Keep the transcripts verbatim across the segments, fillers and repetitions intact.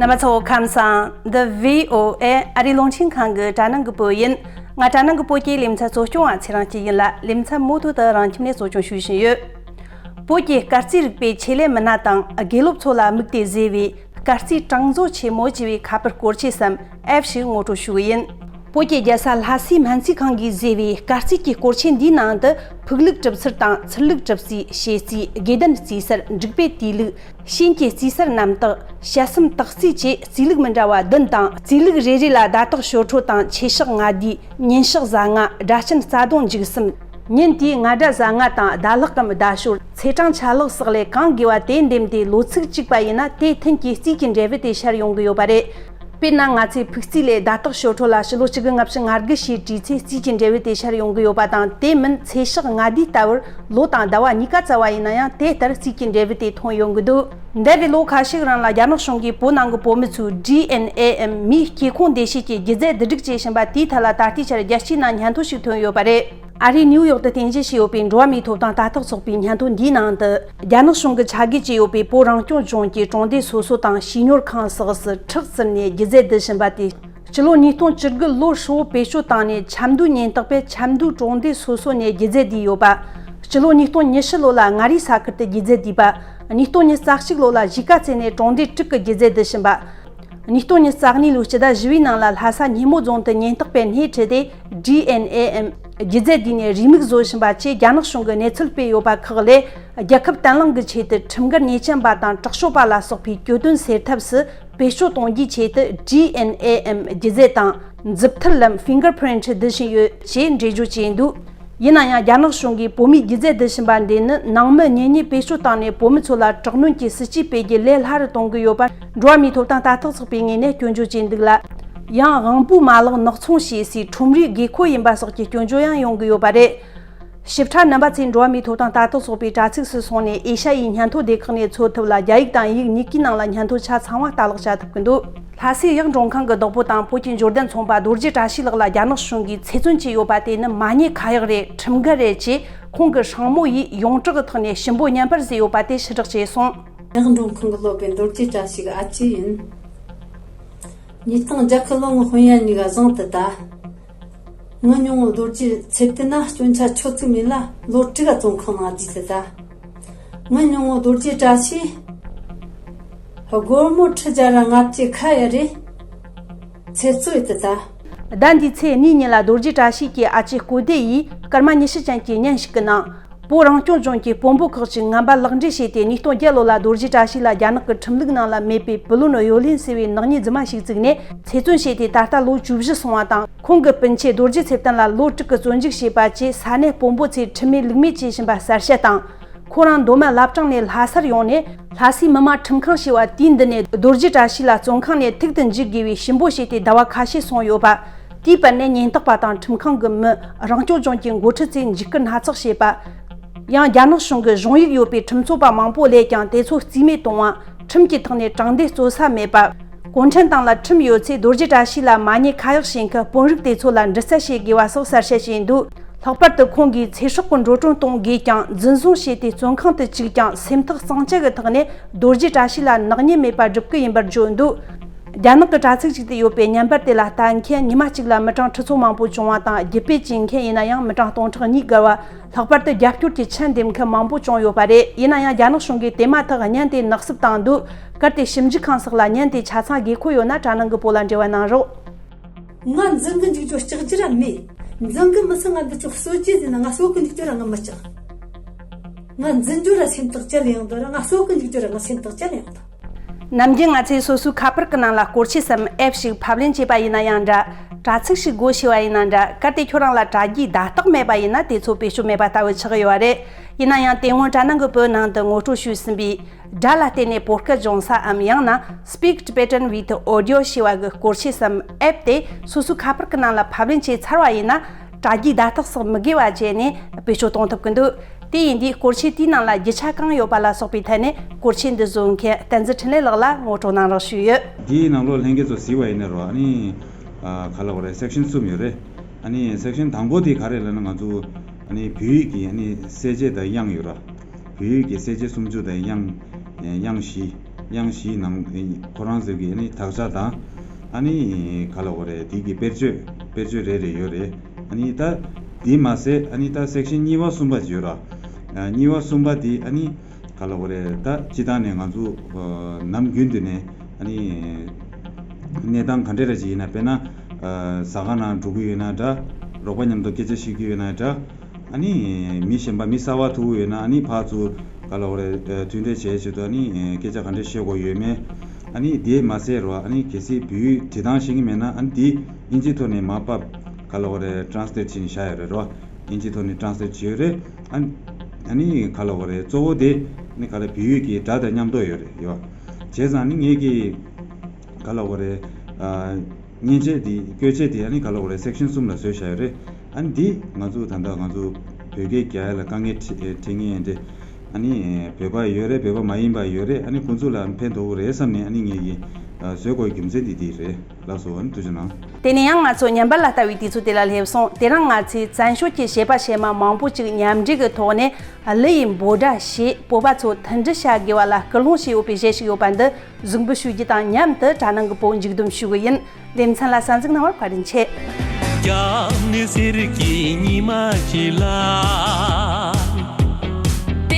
རྣམ་པ་ཚོ་ཁམས་བཟང་། འདི་བྷི་ཨོ་ཨེ་ཨ་རིའི་རླུང་འཕྲིན་ཁང་གི་དྲ་ནང་གི་བོད་ཡིན། ང་དྲ་ནང་གི་བོད་སྐད་ལེ་ཚན་གཙོ་སྐྱོང་བ་ཚེ་རིང་སྐྱིད་ཡིན་ལ། ལེ་ཚན་མུ་མཐུད་དུ་རང་ཁྱིམ་ནས་གཙོ་སྐྱོང་ཞུ་བཞིན་ཡོད། བོད་ཀྱི་སྐར་རྩིས་རིག་པའི་ཆེད་ལས་མི་སྣ་དང་དགེ་སློབ་ཚོ་ལ་དམིགས་ཏེ་བཟོས་པའི་སྐར་རྩིས་གྲངས་བཟོ་ཆེན་མོ་ཅེས་པའི་ཁ་པར་སྐོར་ཆས་སམ་ཨེབ་ཞིག་ངོ་སྤྲོད་ཞུ་གི་ཡིན། བོད་ཀྱི་རྒྱལ་ས་ལྷ་སའི་སྨན་རྩིས་ཁང་གིས་བཟོས་པའི་སྐར་རྩིས་ཀྱི་སྐོར་ཆས་འདིའི་ནང་དུ་ཕུག་ལུགས་གྲུབ་ཚུལ་དང་ཚུར་ལུགས་གྲུབ་རྩིས། བྱེད་རྩིས། དགོས་ལྡན་རྩིས་གསར། འབྲུག་པའི་དུས་ལུགས། ཤིང་གི་རྩིས་གསར་རྣམ་དག། དཔྱད་སེམས་དག་རྩིས་བཅས་རྩིས་ལུགས་མི་འདྲ་བ་བདུན་དང་། རྩིས་ལུགས་རེ་རེ་ལ་ཟླ་རྟགས་ཞོར་འཕྲོ་དང་ཆོས་ཕྱག་ལྔ་བསྡུས། ཉིན་ཞག་གཟའ་ལྔ། སྒྲ་གཅན་རྩ་ལྟུང་མཇུག་གསུམ། ཉིན་དེའི་སྔ་དགྲ་གཟའ་ལྔ་དང་ཟླ་ལྷག་གམ་ཟླ་ཞོར། ཚེས་གྲངས་ཆ་ལག་སོགས་ལས་གང་དགོས་པ་དེ་འདེམས་ཏེ་ལོ་ཚིགས་གཅིག་པ་ཡིན་ན་དེ་མཐུན་གྱི་རྩིས་ཀྱི་འབྲས་བུ་དེ་ཤར་ཡོང་གི་ཡོད་པ་རེད། དཔེར་ན་ང་ཚོས་ཕུག་རྩིས་ལས་ཟླ་རྟགས་ཞོར་འཕྲོ་ལ་ཕྱི་ལོ་ཆིག་དགུ་ལྔ་བཅུ་ང་དགུ་ཞེས་བྲིས་ཚེ་རྩིས་ཀྱི་འབྲས་བུ་དེ་ཤར་ཡོང་གི་ཡོད་པ་དང་། དེ་མིན་ཚེས་ཞག་ལྔ་བསྡུས་ལྟ་བུར་ལོ་དང་ཟླ་བ་གཉིས་ཀ་བཙལ་བ་ཡིན་ན་ཡང་དེ་ལྟར་རྩིས་ཀྱི་འབྲས་བུ་དེ་ཐོན་ཡོང་གི་འདུག་འདས་པའི་ལོ་ཁ་ཤས་རིང་ལ་རྒྱ་ནག་གཞུང་གིས་བོད་ནང་གི་བོད་མི་ཚོའི་ཌི་ཨེན་ཨེ་འམ་མིའི་སྐྱེ་ཁུངས་འདེད་བྱེད་ཀྱི་སྒྱུ་རྩལ་བསྡུ་སྒྲིག་བྱེད་བཞིན་པ་དེའི་ཐད་ལ་ད་ལྟའི་ཆར་རྒྱལ་སྤྱིའི་ནང་སྙན་ཐོ་ཞིག་ཐོན་ཡོད་པ་རེད། ཨ་རིའི་ནིའུ་ཡོག་ཏུ་རྟེན་གཞི་བྱས་ཡོད་པའི་འགྲོ་བ་མིའི་ཐོབ་ཐང་ལྟ་རྟོག་ཚོགས་པའི་སྙན་ཐོ་འདིའི་ནང་དུ། རྒྱ་ནག་གཞུང་གི་ཆ་བགོས་བྱས་ཡོད་པའི་བོད་རང་སྐྱོང་ལྗོངས་ཀྱི་གྲོང་སྡེ་སོ་སོ་དང་བྱིས་གཉོར་ཁང་སོགས་སུ་ཁྲག་བཙིར་ནས་སྒྱུ་རྩལ་བསྡུ་བཞིན་པ་དེས། སྤྱི་ལོ་ཉིས་སྟོང་བཅུ་དགུ་ལོ་ཧྲིལ་བོ་བེད་སྤྱོད་བཏང་ནས་ཆབ་མདོའི་ཉེན་རྟོག་པས་ཆབ་མདོའི་གྲོང་སྡེ་སོ་སོ་ནས་སྒྱུ་རྩལ་བསྡུས་ཡོད་པ། སྤྱི་ལོ་ཉིས་སྟོང་ཉི་ཤུ་ལོ་ལ་མངའ་རིས་ས་ཁུལ་དུ་སྒྱུ་རྩལ་བསྡུས་པ། ཉིས་སྟོང་ཉི་ཤུ་རྩ་གཅིག་ལོ་ལ་གཞིས་ཀ་རྩེ་ནས་གྲོང་སྡེ་དྲུག་གི་སྒྱུ་རྩལ་བསྡུ་བཞིན་པ། ཉིས་སྟོང་ཉི་ཤུ་རྩ་གཉིས་ལོའི་སྤྱི་ཟླ་བཞི་བའི་ནང་ལ་ལྷ་ས་སྙེ་མོ་རྫོང་དུ་ཉེན་རྟོག་པས་སྣེ་ཁྲིད་དེ་ཌི་ཨེན་ཨེ་འམ་སྒྱུ་རྩལ་བསྡུས་ནས་རེའུ་མིག་བཟོ་བཞིན་པ་བཅས་རྒྱ་ནག་གཞུང་གིས་གནས་ཚུལ་སྤེལ་ཡོད་པ་ཁག་ལས། རྒྱལ་ཁབ་བརྟན་ལྷིང་གི་ཆེད་དུ་ཁྲིམས་འགལ་ཉེས་ཅན་པ་དང་དྲག་སྤྱོད་པ་ལ་སོགས་པའི་གྱོད་དོན་སེལ་ཐབས་སུ་བེད་སྤྱོད་གཏོང་རྒྱུའི་ཆེད་དུ་ཌི་ཨེན་ཨེ་འམ་སྒྱུ་རྩལ་དང་མཛུབ་ཐེལ་ལམ་ཕིང་གར་པི་རིན་ཊི་བསྡུ་བཞིན་ཡོད་ཅེས་འགྲེལ་བརྗོད་བྱས་འདུག་ཡིན་ན་ཡང་རྒྱ་ནག་གཞུང་གིས་བོད་མིའི་སྒྱུ་རྩལ་བསྡུ་བཞིན་པ་འདི་ནི་ནང་མི་གཉེན་ཉེ་བེད་སྤྱོད་བཏང་ནས་བོད་མི་ཚོ་ལ་དྲག་གནོན་གྱི་སྲིད་ཇུས་སྤེལ་རྒྱུ་ལས་སླ་རུ་གཏོང་གི་ཡོད་པ་འགྲོ་བ་མིའི་ཐོབ་ཐང་ལྟ་རྟོག་ཚོགས་པའི་ངོས་ནས་སྐྱོན་བརྗོད་བྱས་འདུག་ལ། ཡང་དབང་པོའི་མ་ལག་ནག་ཚོང་བྱེད་སའི་ཁྲོམ་རའི་དགོས་མཁོ་ཡིན་པ་སོགས་ཀྱི་སྐྱོན་བརྗོད་ཡང་ཡོང་གི་ཡོད་པ་རེད། ཞིབ་ཕྲ་རྣམ་པ་ཚོས་འགྲོ་བ་མིའི་ཐོབ་ཐང་ལྟ་རྟོག་ཚོགས་པའི་དྲ་ཚིགས་སུ་སོང་ནས་ཨེ་ཤ་ཡའི་སྙན་ཐོ་སྡེ་ཁག་ནས་འཚོལ་ཐུབ་ལ། རྒྱ་ཡིག་དང་དབྱིན་ཡིག་གཉིས་ཀའི་ནང་ལ་སྙན་ཐོ་ཆ་ཚང་བ་ལྟ་ཀློག་བྱ་ཐུབ་ཀྱི་འདུག་ལྷ་སའི་གཡག་མགྲོན་ཁང་གི་བདག་པོ་དང་བོད་ཀྱི་འབྱོར་ལྡན་ཚོང་པ་རྡོ་རྗེ་བཀྲ་ཤིས་ལགས་ལ་རྒྱ་ནག་གཞུང་གིས་ཚེ་བཙོན་བྱས་ཡོད་པ་དེ་ནི་མ་ཉེས་ཁ་གཡོག་རེད། ཁྲིམས་འགལ་རེད་ཅེས་ཁོང་གི་སྲིང་མོ་ཡིས་ཡོངས་གྲགས་ཀྱི་ཐོག་ནས་ཞུ་འབོད་བརྙན་པར་བཟོས་ཡོད་པ་དེ་ཕྱིར་བསྒྲགས་བྱས་སོང་། གཡག་མགྲོན་ཁང་གི་སློབ་དཔོན་རྡོ་རྗེ་བཀྲ་ཤིས་ཀྱི་ཨ་ཅེ་ཡིན། ཉིས་སྟོང་བརྒྱད་ཁ་ལོ་ངོ་ཧོན་ཡ་གཉིས་ཀ་བཟང་དུ་ད། ངའི་ཉུང་ངུ་རྡོ་རྗེ་ཚེ་བརྟན་ན་སྐྱོན་ཆ་ཆོད་ཚུལ་མེད་ལ་ལོ་དྲུག་ག་བཙོན་ཁང་ནང་བསྡུས་ཏེ་ད། ངའི་ཉུང་ངུ་རྡོ་རྗེ་བཀྲ་ཤིས། སྒོར་མོ་ཁྲི་བརྒྱ་ར་ལྔ་བཅུ་ཁ་ཡ་རེ། ཚེ་བཙོན་ཡོད་དེ་ད། ཟླ་འདིའི་ཚེས་གཉིས་ཉིན་ལ་རྡོ་རྗེ་བཀྲ་ཤིས་ཀྱི་ཨ་ཅེ་སྐུ་ཟླ་ཡིས་སྐར་མ་ཉི་ཤུ་ཅན་གྱི་བརྙན་ཞིག་གི་ནང་། བོད་རང་སྐྱོང་ལྗོངས་ཀྱི་དཔོན་པོ་ཁག་ཅིག་ངན་པ་ལག་འབྲེལ་བྱས་ཏེ་ཉིས་སྟོང་བརྒྱད་ལོ་ལ་རྡོ་རྗེ་བཀྲ་ཤིས་ལ་རྒྱ་ནག་གི་ཁྲིམས་ལུགས་ནང་ལ་མེད་པའི་བུ་ལོན་གཡོ་ལེན་ཟེར་བའི་ནག་ཉེས་རྫུན་མ་ཞིག་བཙུགས་ནས་ཚེ་བཙོན་བྱས་ཏེ་ད་ལྟ་ལོ་བཅུ་བཞི་སོང་བ་དང་། ཁོང་གི་སྤུན་མཆེད་རྡོ་རྗེ་ཚེ་བརྟན་ལ་ལོ་དྲུག་གི་བཙོན་འཇུག་བྱས་པ་བཅས་ས་གནས་དཔོན་པོ་ཚོས་ཁྲིམས་མེད་ལུགས་མེད་བྱེད་བཞིན་པ་གསལ་བཤད་དང་། ཁོ་རང་མདོ་སྨད་བླ་བྲང་ནས་ལྷ་སར་ཡོང་ནས་ལྷ་སའི་མི་དམངས་ཁྲིམས་ཁང་ཞེས་པ་དེའི་མདུན་ནས་རྡོ་རྗེ་བཀྲ་ཤིས་ལ་བཙོན་ཁང་ནས་ཐུག་ཏུ་འཇུག་དགོས་པའི་ཞུ་འབོད་བྱས་ཏེ་ཟླ་བ་ཁ་ཤས་སོང་ཡོད་པ། དེའི་བར་ནས་ཉེན་རྟོག་པ་དང་ཁྲིམས་ཁང་གི་མི། རང་སྐྱོང་ལྗོངས་ཀྱི་འགོ་ཁྲིད་ཚོས་འཇིགས་སྐུལ་སྣ་ཚོགས་བྱས་པ། ཡང་རྒྱ་ནག་གཞུང་གི་གཞུང་ཡིག་ཡོད་པའི་ཁྲིམས་རྩོད་པ་མང་པོ་བསླེབས་ཀྱང་དེ་ཚོ་རྩིས་མེད་གཏོང་བ། ཁྲིམས་ཀྱི་ཐོག་ནས་དྲང་བདེན་རྩོད་ས་མེད་པ། གུང་ཁྲན་ཏང་ལ་ཁྲིམས་ཡོད་ཚེ་རྡོ་རྗེ་བཀྲ་ཤིས་ལ་མ་ཉེས་ཁ་གཡོག་བྱེད་མཁན་དཔོན་རིགས་དེ་ཚོ་ལ་འདྲི་རྩད་བྱེད་དགོས་པ་སོགས་གསལ་བཤད་བྱས་འདུག་ལྷག་པར་དུ་ཁོང་གིས་ཚེ་སྲོག་གི་འགྲོ་གྲོན་གཏོང་དགོས་ཀྱང་འཛིན་བཟུང་བྱས་ཏེ་བཙོན་ཁང་དུ་བཅུག་ཀྱང་སེམས་ཐག་གཙང་བཅད་ཀྱི་ཐོག་ནས་རྡོ་རྗེ་བཀྲ་ཤིས་ལ་ནག་ཉེས་མེད་པ་སྒྲུབ་ཀྱི་ཡིན་པར་བརྗོད་འདུག་རྒྱ་ནག་གི་དྲ་ཚིགས་ཤིག་ཏུ་ཡོད་པའི་བརྙན་པར་དེ་ལ་ལྟ་མཁན་ཉི་མ་གཅིག་ལ་མི་གྲངས་ཁྲི་ཚོ་མང་པོ་བྱུང་བ་དང་། བརྒྱུད་སྤེལ་བྱེད་མཁན་ཡིན་ན་ཡང་མི་གྲངས་སྟོང་ཕྲག་གཉིས་བརྒལ་བ། ལྷག་པར་དུ་རྒྱབ་སྐྱོར་གྱི་ཆེད་འདེམས་མཁན་མང་པོ་བྱུང་ཡོད་པ་རེད། ཡིན་ན་ཡང་རྒྱ་ནག་གཞུང་གིས་དེ་མ་ཐག་བརྙན་དེ་ནག་བསུབ་བཏང་འདུག་གལ་ཏེ་ཞིབ་འཇུག་ཁང་སོགས་ལ་བརྙན་དེ་ཆ་ཚང་དགོས་མཁོ་ཡོད་ན་དྲ་ནང་གི་བོད་ལ་འབྲེལ་བ་གནང་རོགས། ང་འཛིན་གི་འཇུག་རྒྱུ་སྐྲག་རྒྱུ་ར་མེད། འཛིན་གི་མི་སྲིད། ང་འདི་ཚོ་གསོད་རྒྱུ་ཟེར་ན་ང་གསོད་གི་འཇུག་རྒྱུ་ར་ང་མི་སྐྲག་ང་འཛིན་རྒྱུ་ར་སེམས་ཐག་བཅད་ཡོང་དོ་ར། ང་གསོད་གི་འཇུག་རྒྱུ་ར་ང་སེམས་ཐག་བཅད་ཡོང་དོ། ནམ་རྒྱུན་ང་ཚོས་སོ་སོའི་ཁ་པར་གྱི་ནང་ལ་སྐོར་ཆས་སམ་ཨེབ་ཞིག་ཕབ་ལེན་བྱས་པ་ཡིན་ན་ཡང་འདྲ། དྲ་ཚིགས་ཤིག་སྒོ་ཕྱེ་བ་ཡིན་ན་འདྲ། གལ་ཏེ་ཁྱོད་རང་ལ་དྲ་རྒྱའི་བརྡ་རྟགས་མེད་པ་ཡིན་ན་དེ་ཚོ་བེད་སྤྱོད་མེད་པ་ལྟ་བུ་ཆགས་ཡོད་པ་རེད། ཡིན་ན་ཡང་དེ་སྔོན་དྲ་ནང་གི་བོད་ནང་དུ་ངོ་སྤྲོད་ཞུས་ཟིན་པའི་སྒྲ་ལ་བརྟེན་ནས་བོད་སྐད་སྦྱོང་ས་འམ་ཡང་ན་Speak Tibetan with Audio ཞེས་པ་གི་སྐོར་ཆས་སམ་ཨེབ་དེ་སོ་སོའི་ཁ་པར་གྱི་ནང་ལ་ཕབ་ལེན་བྱས་ཚར་བ་ཡིན་ན། དྲ་རྒྱའི་བརྡ་རྟགས་སོགས་མི་དགོས་པ་བྱས་ནས་བེད་སྤྱོད་གཏོང་ཐུབ་ཀྱི་འདུག་དེ་ཡིན་དུས་སྐོར་ཆས་དེའི་ནང་ལ་རྒྱུ་ཆ་གང་ཡོད་པ་ལ་སོགས་པའི་ཐད་ནས་སྐོར་ཆས་འདི་བཟོ་མཁན་བསྟན་འཛིན་འཕྲིན་ལས་ལགས་ལ་ངོ་སྤྲོད་གནང་རོགས་ཞུས་ཡོད། དེའི་ནང་ལོགས་ལྷན་རྒྱས་ཚོ་གཟིགས་པ་ཡིན་ན་རོ། ཨ་ནི་ཨ་ག་ལབ་དགོས་རེད། སེག་ཤན་གསུམ་ཡོད་རེད། ཨ་ནི་སེག་ཤན་དང་པོ་དེ་ག་རེ་ལབ་ན། ང་ཚོ་ཨ་ནི་བོད་ཡིག་གི་ཨ་ནི་གསལ་བྱེད་དང་དབྱངས་ཡོད་ར། བོད་ཡིག་གི་གསལ་བྱེད་སུམ་ཅུ་དང་དབྱངས་དབྱངས་བཞི། དབྱངས་བཞིའི་ནང་ཁོ་རང་ཚོ་གི་ཨ་ནི་དག་ཆ་དང་། ཨ་ནི་ག་ལབ་དགོས་རེད། དེ་གི་དཔེར་བརྗོད་དཔེར་བརྗོད་རེ་རེ་ཡོད་རེད། ཨ་ནི་ད་དེ་མ་ཟད་ཨ་ནི་ད་སེག་ཤན་གཉིས་པ་གསུམ་པ་ཅིག་ཡོད་ར། ཨ་གཉིས་པ་གསུམ་པ་དེ་ཨ་ནི་ག་ལབ་དགོས་རེད། ད་སྤྱིར་བཏང་ནས་ང་ཚོ་ཨ་ནམ་རྒྱུན་དུ་ནས་ཨ་ནི་གནས་སྟངས་ག་འདྲ་རེ་ཅིག་ཡིན་ན། དཔེར་ན་ཨ་ཟ་ཁང་ནང་འགྲོ་གི་ཡོད་ན་འདྲ། རོགས་པ་མཉམ་དུ་སྐད་ཆ་བཤད་ཀྱི་ཡོད་ན་འདྲ། ཨ་ནི་མི་གཞན་པ་མི་གསར་པ་ཐུག་ཡོད་ན་ཨ་ནི་ཕར་ཚུར་ག་ལབ་དགོས་རེད། མཐུན་འབྲེལ་བྱེད་ཆེད་དུ་ཨ་ནི་སྐད་ཆ་ག་འདྲ་བཤད་དགོས་ཡོད་མེད། ཨ་ནི་དེ་མ་ཟད་རོ། ཨ་ནི་གལ་སྲིད་བོད་ཡིག་བྲིས་སྟངས་ཤེས་ཀྱི་མེད་ན་ཨ་ནི་དེ་ཨིན་ཇི་ཐོག་ནས་མར་ཕབ་ག་ལབ་དགོས་རེད། ཊེ་རན་སི་ལེཊ་བྱས་ནས་བཞག་ཡོད་རེད་རོ། ཨིན་ཇི་ཐོག་ནས་ཊེ་རན་སི་ལེཊ་བྱས་ཡོད་རེད། ཨ་ཨ་ནི་ག་ལབ་དགོས་རེད། གཙོ་བོ་དེ་ཨ་ནི་ག་ལབ་བོད་ཡིག་གི་སྒྲ་དང་མཉམ་དུ་ཡོད་རེད་ཡོད། བྱས་ཙང་ཨ་ནི་ངེད་ཀྱི་ག་ལབ་དགོས་རེད། ཨ་མཉེན་ཆས་དེ་བཀོལ་ཆས་དེ་ཨ་ནི་ག་ལབ་དགོས་རེད། སེག་ཤན་གསུམ་ལ་བཟོས་བཞག་ཡོད་རེད། ཨ་ནི་འདི་ང་ཚོ་ད་ལྟ་ང་ཚོ་བོད་སྐད་རྒྱག་ཡ་ལ་དཀའ་ངལ་འཕྲད་འཕྲད་མཁན་དེ་ཨ་ནི་བོད་པ་ཡོད་རེད། བོད་པ་མ་ཡིན་པ་ཡོད་རེད། ཨ་ནི་ཁོང་ཚོ་ལ་ཕན་ཐོགས་ཀྱི་རེད་བསམ་ནས་ཨ་ནི་ངེད་ཀྱིས་བཟོ་དགོས་རྒྱུ་མཚན་དེ་འདི་རེད། ལགས་སོ། ཨ་ནི་ཐུགས་རྗེ་གནང་། དེ་ནས་ཡང་ང་ཚོ་ཉམས་པ་ལ་ལྟ་བའི་དུས་ཚོད་དེ་ལ་སླེབས་སོང་། དེ་རིང་ང་ཚོས་བཙན་བྱོལ་གྱི་གཞས་པ་གཞས་མ་མང་པོ་ཅིག་མཉམ་འབྲེལ་གྱི་ཐོག་ནས་གླུ་ཡི་འབོད་སྒྲ་ཞེས་བོད་པ་ཚོ་མཐུན་སྒྲིལ་བྱ་དགོས་པ་ལ་སྐུལ་སློང་བྱས་ཡོད་པའི་གཞས་ཤིག་ཡོད་པ་འདི་གཟིགས་འབུལ་ཞུ་རྒྱུ་དང་མཉམ་དུ་གྲྭ་ནང་གི་བོད་མཇུག་བསྡོམས་ཞུ་གི་ཡིན། ལེ་ཚན་ལ་གསན་གཟིགས་གནང་བར་བཀའ་དྲིན་ཆེ། རྒྱབ་ནས་གསེར་གྱི་ཉི་མ་ཞིག་ལ། དད་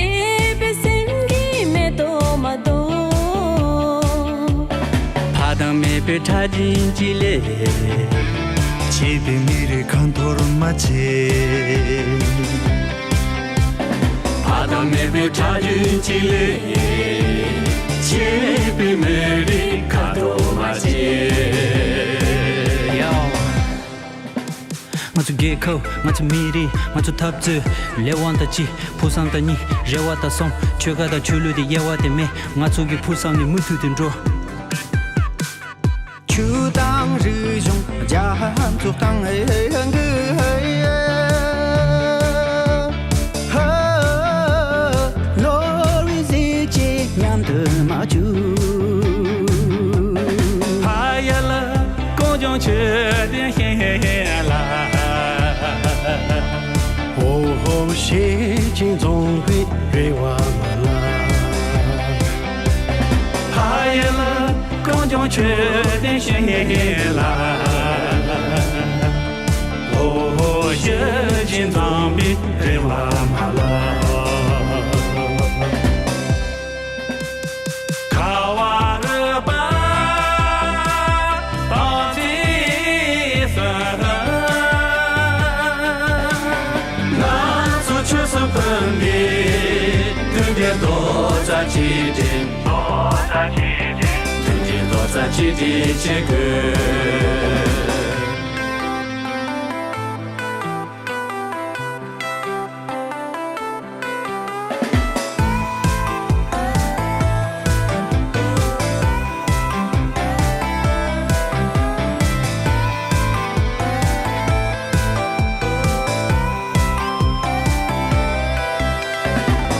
པའི་སེམས་ཀྱི་མེ་ཏོག་མ་དོ། ཕ་དང་མེས་པོའི་ཁྲག་རྒྱུན་གཅིག་ལས། ཆད་པའི་མི་རིགས་ཁ་འཐོར་མ་བྱེད། ཕ་དང་མེས་པོའི་ཁྲག་རྒྱུན་གཅིག་ལས། ཆད་པའི་མི་རིགས་ཁ་འཐོར་མ་བྱེད། ང་ཚོ་རྒྱལ་ཁབ། ང་ཚོ་མི་རིགས། ང་ཚོ་འཐབ་རྩོད། ལས་དབང་དང་གཅིག་ཕུགས་བསམ་དང་གཉིས། རེ་བ་དང་གསུམ། ཆོལ་ཁ་དང་ཆོས་ལུགས་དེ་དབྱེ་བ་དེ་མེད། ང་ཚོ་གི་ཕུགས་བསམ་ནི་མུ་མཐུད་དུ་འགྲོ། ཆོས་དང་རིག་གཞུང་རྒྱ་མཚོ་གཏིང་གི། ནོར་བུའི་གཟི་བརྗིད་མཉམ་དུ་མ་བསྐྱུར། ཕ་ཡུལ་ལ་གངས་ལྗོངས་ཆོས་ལྡན་ཞིང་ལ། ཧོ་ཧོ་གཞིས་བྱེས་འཛོམས་པའི་རེ་བ་མ་ལགས། ཕ་ཡུལ་ལ་གངས་ལྗོངས་ཆོས་ལྡན་ཞིང་ལ། ཧོ་ཧོ་གཞིས་བྱེས་འཛོམས་པའི་རེ་བ་མ་ལགས། ཁ་བ་རི་པ་སྟག་རྩེ་ས། ང་ཚོ་ཆོས་སུ་སྤུན་ཟླའི་མཐུན་སྒྲིལ་རྡོག་རྩ་གཅིག་སྒྲིལ། མཐུན་སྒྲིལ་རྡོག་རྩ་གཅིག་སྒྲིལ་བྱེད་དགོས།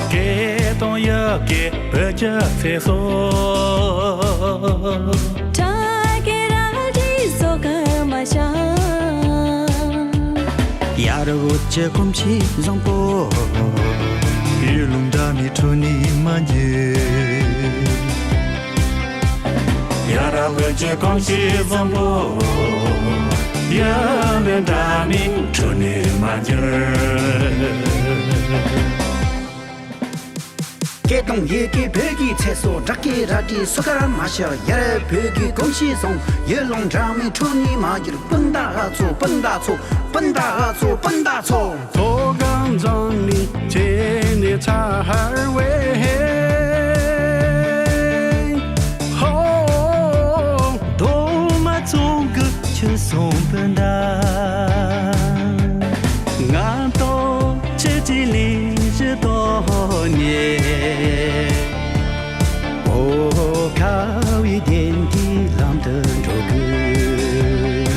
སྐད་གཏོང་ཡག་གི་བོད་ཀྱི་ཚེ་སྲོག །བྲག་གི་རལ་གྲི་སོ་གི་མ་ཤ །ཡར་འོད་ཀྱི་གོམས་གཤིས་བཟང་པོ། ཡུལ་ལུང་འདྲ་མིན་ཁྲོད་ནས་མ་འགྱུར། ཡར་འོད་ཀྱི་གོམས་གཤིས་བཟང་པོ། ཡུལ་ལུང་འདྲ་མིན་ཁྲོད་ནས་མ་འགྱུར། སྐད་གཏོང་ཡི་གེ་བོད་ཀྱི་ཚེ་སྲོག །བྲག་གི་རལ་གྲི་སོ་ཀར་མ་ཤ །ཡར་བོད་ཀྱི་གོམས་གཤིས་བཟང་། ཡུལ་ལུང་འདྲ་མིན་ཁྲོད་ནས་མ་འགྱུར། སྤུན་ཟླ་ཚོ་སྤུན་ཟླ་ཚོ་སྤུན་ཟླ་ཚོ། མཐོ་སྒང་འཛམ་གླིང་ཆེ་ནས་ཚ་ཧར་བའི། ཧོ། གདོང་དམར་ཚོགས་ཀྱི་ཆོལ་གསུམ་སྤུན་ཟླ། ང་ཏང་ཆོས་ཀྱི་ལས་གཞི་དང་ནི། འོ་ཁ་བའི་བདེན་མཐའི་ལམ་དུ་འགྲོ་དགོས།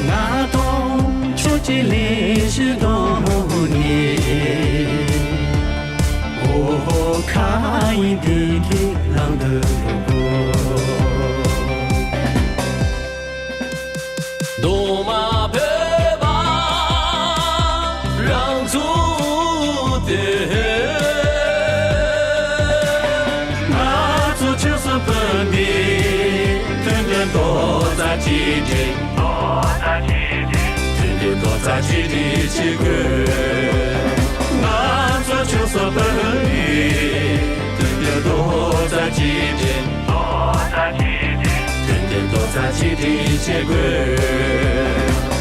ང་ཏང་ཆོས་ཀྱི་ལས་གཞི་དང་ནི། འོ་ཁ་བའི་བདེན་མཐའི་ལམ་དུ་འགྲོ་དགོས། གདོང་དམར་བོད་པ་རང་ཚུགས་ཏེ། ང་ཚོ་ རྡོག་རྩ་གཅིག་སྒྲིལ་བྱེད་དགོས། ང་ཚོ་ཆུང་སོ་བོད་ཡིན། མཐུན་སྒྲིལ་རྡོག་རྩ་གཅིག་སྒྲིལ། མཐུན་སྒྲིལ་རྡོག་རྩ་གཅིག་སྒྲིལ་བྱེད་དགོས།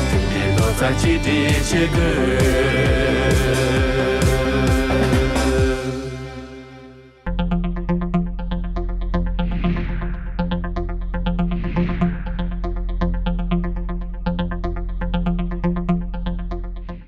མཐུན་སྒྲིལ་རྡོག་རྩ་གཅིག་སྒྲིལ་བྱེད་དགོས།